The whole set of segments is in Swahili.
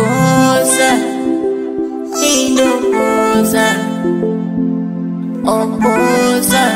Oza, indopoza, opoza.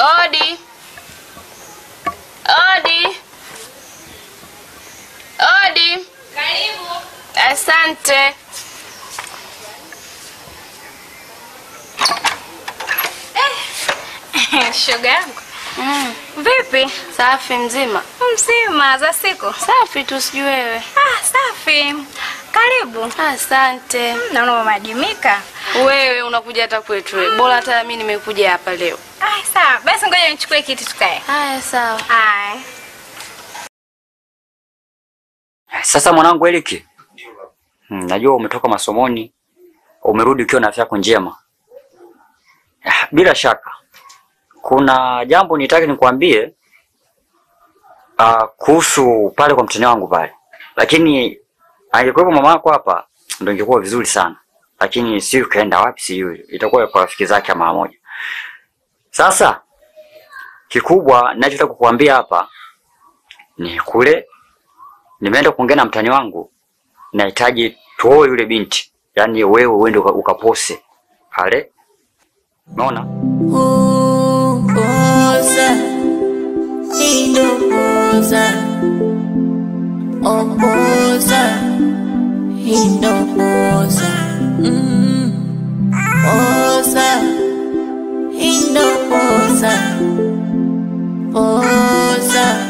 Odi. Odi. Odi. Karibu. Asante. Shoga yangu. Vipi? Safi mzima. Mzima za siku. Safi tu sijui wewe. Ah, safi. Karibu. Asante. Naona umeadimika. Wewe unakuja hata kwetu wewe. Bora hata mimi nimekuja hapa leo. Ah, sawa. Basi ngoja nichukue kiti tukae. Haya, sawa. Haya. Sasa mwanangu Eric. Najua umetoka masomoni, umerudi ukiwa na afya yako njema. Bila shaka kuna jambo nitaki nikwambie kuhusu pale kwa mtani wangu pale. Lakini angekuwepo mama yako hapa ndio ingekuwa vizuri sana. Lakini sio kaenda wapi sijui. Itakuwa kwa rafiki zake mara moja. Sasa kikubwa ninachotaka kukuambia hapa ni kule nimeenda kuongea na mtani wangu, nahitaji tuoe yule binti. Yaani wewe uende ukapose pale. Unaona? Oza, indopoza, opoza, indopoza, oza, indopoza, poza.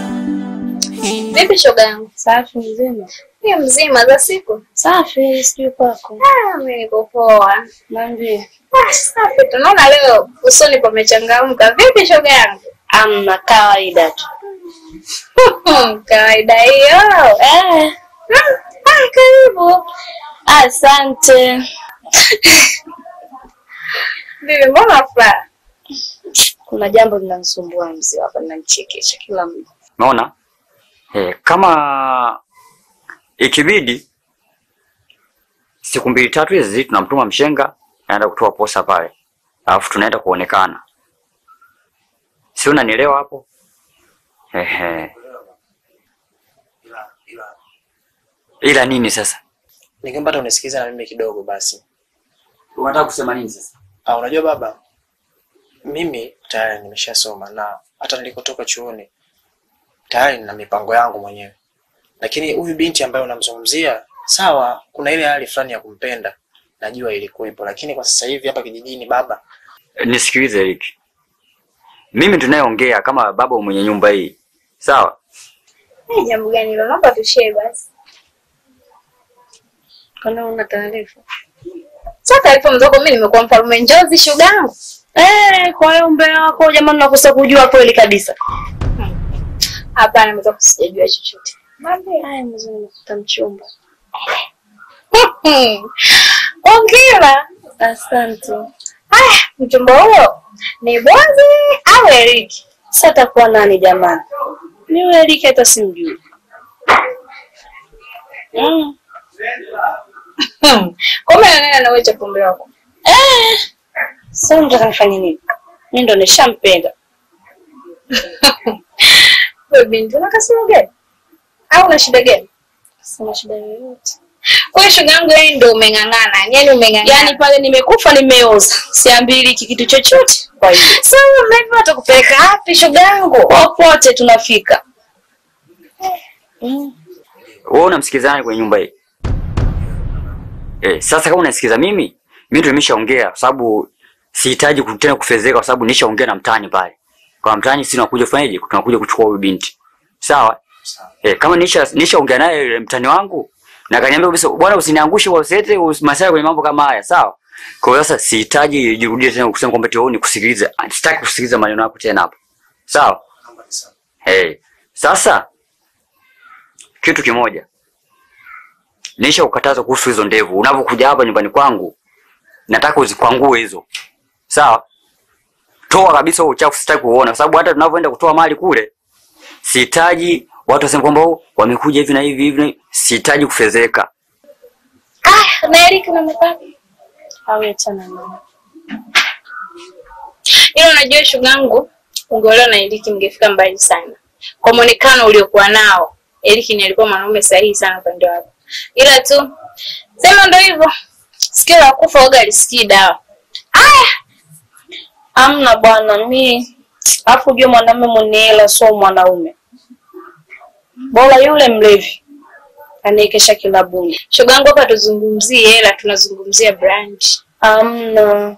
Vipi shoga yangu? Safi mzima. Mimi mzima za siku. Safi sijui kwako. Ah, mimi niko poa. Niambie. Ah, safi. Tunaona leo usoni pamechangamka. Vipi shoga yangu? Amna, kawaida tu. Kawaida hiyo. Eh. Ah, karibu. Asante. Vipi mbona furaha? Kuna jambo linanisumbua mzee hapa, linanichekesha kila muda. Unaona? Kama ikibidi siku mbili tatu hizi tunamtuma mshenga anaenda kutoa posa pale. Alafu tunaenda kuonekana. Si unanielewa hapo? Ehe. Ila nini sasa? Ningeomba unisikilize na mimi kidogo basi. Unataka kusema nini sasa? Ah, unajua baba, mimi tayari nimeshasoma na hata nilikotoka chuoni tayari nina mipango yangu mwenyewe. Lakini huyu binti ambaye unamzungumzia, sawa, kuna ile hali fulani ya kumpenda, najua ilikuwepo, lakini kwa sasa hivi hapa kijijini baba. Nisikilize Eric. Mimi tunayeongea kama baba mwenye nyumba hii. Sawa? Ni jambo gani hilo? Naomba tushare basi. Kana una taarifa? Sasa taarifa mzoko, mimi nimekuwa mfalme njozi shoga yangu. Kwa hiyo mbea wako jamani nakosa kujua kweli kabisa. Hapana, mzoko sijajua chochote. Mambo haya mzee, nimekuta mchumba. Hongera. Asante. Haya, mchumba huo ni Bozi au Eric? Sasa atakuwa nani jamani? Ni yule Eric hata simjui. Kumbe nani na wewe chapombe wako? Sasa mtaka nifanye nini? Mimi ndo nishampenda. Wewe binti una kasoro gani? Au una shida gani? Sina shida yoyote. Kwa hiyo shoga yangu wewe ndio umeng'ang'ana. Yaani umeng'ang'ana. Yaani pale nimekufa nimeoza. Siambiliki kitu chochote. Kwa hiyo sasa mimi watakupeleka wapi shoga yangu? Popote tunafika. Wewe unamsikiliza kwenye nyumba hii? Sasa kama unasikiza mimi, mimi ndio nimeshaongea kwa sababu sihitaji tena kufezeka kwa sababu nishaongea na mtani pale. Kwa mtani sisi tunakuja kufanyaje? Tunakuja kuchukua huyu binti. Sawa? Kama nishaongea naye mtani wangu na kaniambia kabisa bwana usiniangushe usilete masala kwenye mambo kama haya, sawa? Kwa hiyo sasa sihitaji jirudie tena kusema kwamba eti nikusikilize. Sitaki kusikiliza maneno yako tena hapo. Sawa? Sasa kitu kimoja. Nisha kukataza kuhusu hizo ndevu. Unapokuja hapa nyumbani kwangu nataka uzikwangue hizo. Sawa? Toa kabisa huo uchafu, sitaki kuona kwa sababu hata tunapoenda kutoa mali kule sihitaji Watu wasema kwamba wamekuja hivi na hivi hivi, sihitaji kufezeka. Ah, na Eric na mababa. Au achana naye. Ila unajua shoga yangu, ungeolewa na Eric mngefika mbali sana. Kwa muonekano uliokuwa nao, Eric ni alikuwa mwanaume sahihi sana upande wako. Ila tu sema ndio hivyo. Sikio la kufa oga alisikii dawa. Aya. Amna bwana mimi. Alafu ujue mwanamume mwenye hela sio mwanaume. Bora yule mlevi anaikesha kilabuni. Shoga yangu hapa tuzungumzie hela, tunazungumzia brand. Amna.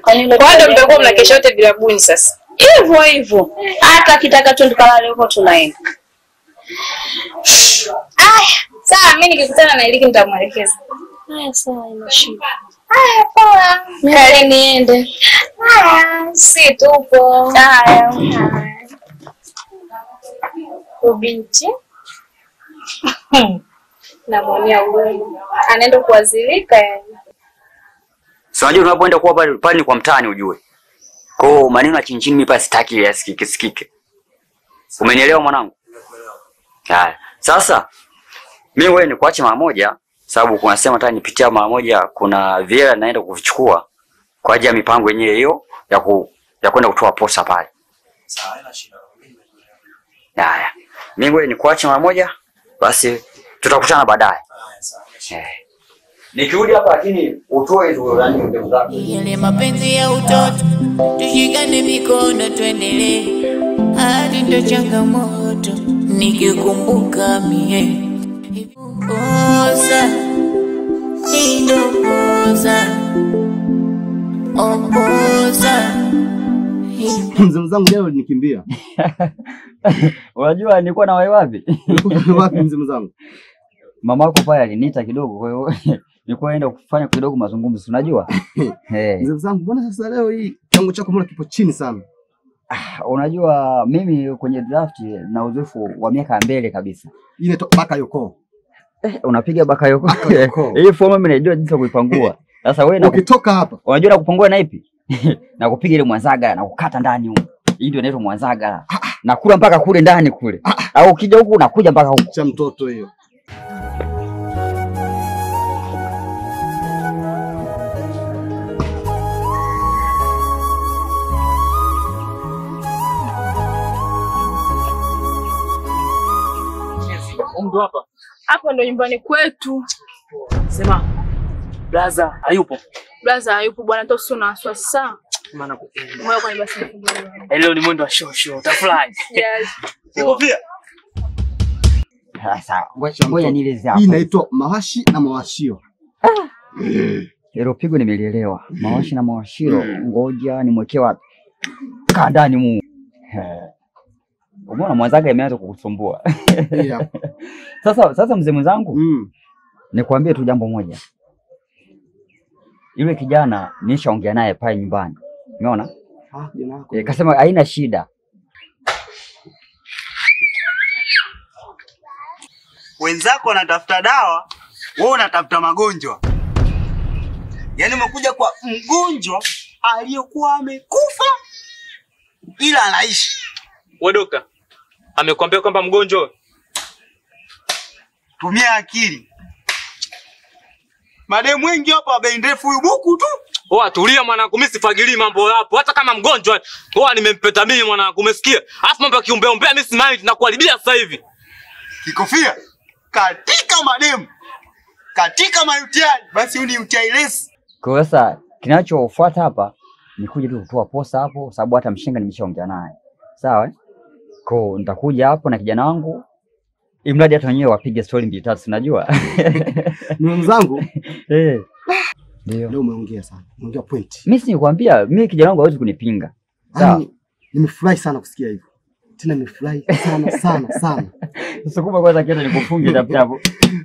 Kwani ndio mtakuwa mnakesha wote vilabuni sasa? Hivyo hivyo. Hata kitaka tu tukalale huko tunaenda. Aya, sawa mimi nikikutana na Eliki nitamuelekeza. Haya sawa ina shida. Haya poa. Kale niende. Haya, si tupo. Haya. Ubinti. Namwonea huruma. Anaenda kuadhirika yani. Si unajua unapoenda kuwa pale pale ni kwa mtaani ujue. Kwa hiyo maneno ya chini chini mimi pale sitaki yasikike sikike. Umenielewa mwanangu? Haya. Sasa mimi wewe nikuache mara moja sababu kuna sema nataka nipitia mara moja, kuna viela naenda kuvichukua kwa ajili ya mipango yenyewe hiyo ya kwenda kutoa posa pale. Sawa, haina shida. Haya. Mimi wewe nikuache mara moja basi tutakutana baadaye. Haya, sawa. Nikirudi hapa lakini utoe hizo nani ndevu zako. Yale mapenzi ya utoto, tushikane mikono tuendelee. Hadi ndo changamoto nikikumbuka mie. Oza, ndo oza, oza. Mzee mzangu leo nikimbia. Unajua nilikuwa na wewe wapi? Wapi mzee mzangu? Mama yako pale aliniita kidogo, kwa hiyo nilikuwa naenda kufanya kidogo mazungumzo, unajua? Eh. Mzee mzangu, mbona sasa leo hii kiwango chako mbona kipo chini sana? Ah, unajua mimi kwenye draft na uzoefu wa miaka mbele kabisa. Ile baka yoko. Unapiga baka yoko. Hii fomu mimi naijua jinsi ya kuipangua. Sasa wewe ukitoka hapa, unajua na kupangua na ipi? Na kupiga ile mwanzaga na kukata ndani huko. Hii ndio inaitwa mwanzaga. Na kula mpaka kule ndani kule. Au ukija huku unakuja mpaka huku. Cha mtoto hiyo. Mtu hapa. Hapo ndo nyumbani kwetu. Sema blaza hayupo. Blaza hayupo bwana, hata usio na wasiwasi sana. Maana kupenda. Moyo kwa basi nifungue. Leo ni mwendo wa show show, utafurahi. Yes. Iko pia. Sasa ngoja nieleze hapo. Hii inaitwa mawashi na mawashio. Hilo pigo nimelielewa. Mawashi na mawashio, ngoja nimwekee wapi? Kaa ndani mu. Umeona mwanzaga imeanza kukusumbua. Yeah. Sasa mzee mwenzangu, nikwambie tu jambo moja. Yule kijana nishaongea naye pale nyumbani. Umeona? Ah, kijana wako. Kasema haina shida. Wenzako wanatafuta dawa, wewe unatafuta magonjwa. Yaani umekuja kwa mgonjwa aliyekuwa amekufa ila anaishi. Wewe doka, amekwambia kwamba mgonjwa? Tumia akili. Mademu wengi hapa bei ndefu huyu buku tu. Oa tulia mwanangu, mimi sifagilii mambo hapo. Hata kama mgonjwa, oa nimempeta mimi mwanangu, umesikia? Alafu mambo ya kiumbea umbea mimi simami, tunakuharibia sasa hivi. Kikofia katika mademu, katika mayutiani, basi huyu ni UTI-less. Kwa sasa kinachofuata hapa ni kuja tu kutoa posa hapo, sababu hata mshenga nimeshaongea naye. Sawa eh? Kwa nitakuja hapo na kijana wangu. Imradi hata wenyewe wapige story mbili tatu, unajua. Mwenzangu. Eh. Ndio. Leo umeongea sana. Umeongea point. Mimi si nikwambia, mimi kijana wangu hawezi kunipinga. Sawa. Nimefurahi sana kusikia hivyo. Tena nimefurahi sana sana sana. Sukuma kwanza kitu nikufunge tap tap.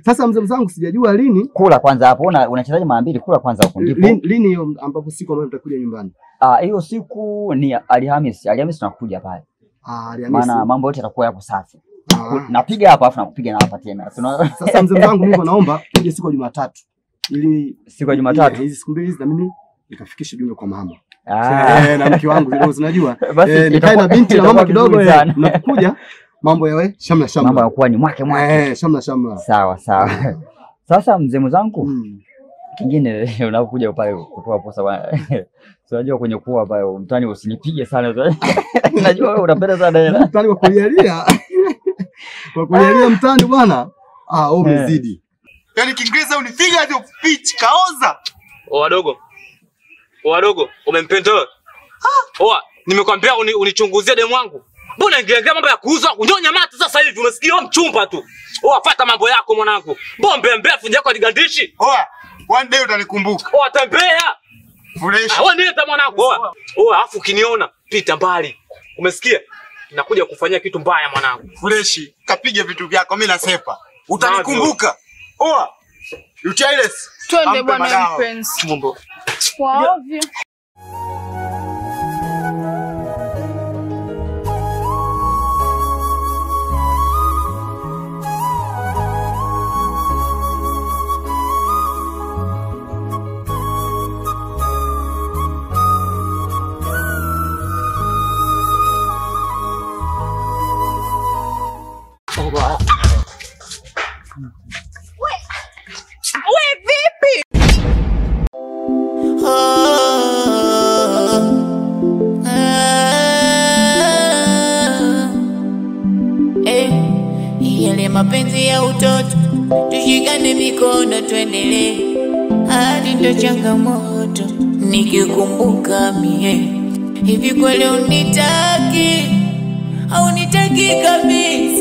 Sasa mzee mzangu sijajua lini. Kula kwanza hapo, unachezaje mara mbili, kula kwanza huko ndipo. Lini hiyo ambapo siku ambayo mtakuja nyumbani? Ah, hiyo siku ni Alhamisi. Alhamisi tunakuja pale. Ah, Alhamisi. Maana mambo yote yatakuwa yapo safi. Napiga hapa afu nakupiga na hapa tena. Sasa mzee mzangu mimi naomba tuje siku ya Jumatatu. Ili siku ya Jumatatu hizi siku mbili hizi na mimi nikafikishe jumbe kwa mama. Na mke wangu kidogo unajua. Nikae na binti na mama kidogo nakuja. Mambo yawe shamla shamla. Mambo yakuwa ni mwake mwake. Shamla shamla. Sawa sawa. Sasa mzee mwenzangu, kingine unapokuja pale kutoa posa bwana. Unajua kwenye kuwa pale mtani usinipige sana. Najua wewe unapenda sana hela. Mtani wa kulialia. Kwa kulialia mtani bwana. Ah, wewe umezidi. Yaani Kiingereza unipiga hadi pitch kaoza. Wadogo. Wadogo, umempenda wewe? Oa, nimekwambia unichunguzie demu wangu. Mbona ingilia mambo ya kuuza kunyonya mate sasa hivi umesikia wewe mchumba tu. Oa, fuata mambo yako mwanangu. Bombe mbefu yako ligandishi. Oa, one day utanikumbuka. Oa, tembea. Fresh. Wewe nileta mwanangu. Oa. Oa, afu ukiniona pita mbali. Umesikia? Nakuja kufanyia kitu mbaya mwanangu. Fresh, kapige vitu vyako mimi nasepa. Utanikumbuka. Oa. Utiles. Twende bwana mpenzi. Chumbo. Kwa ovyo. Yale mapenzi ya utoto, tushikane mikono tuendelee, hadi ndo changamoto nikikumbuka mie. Hivi kweli unitaki au nitaki kabisa?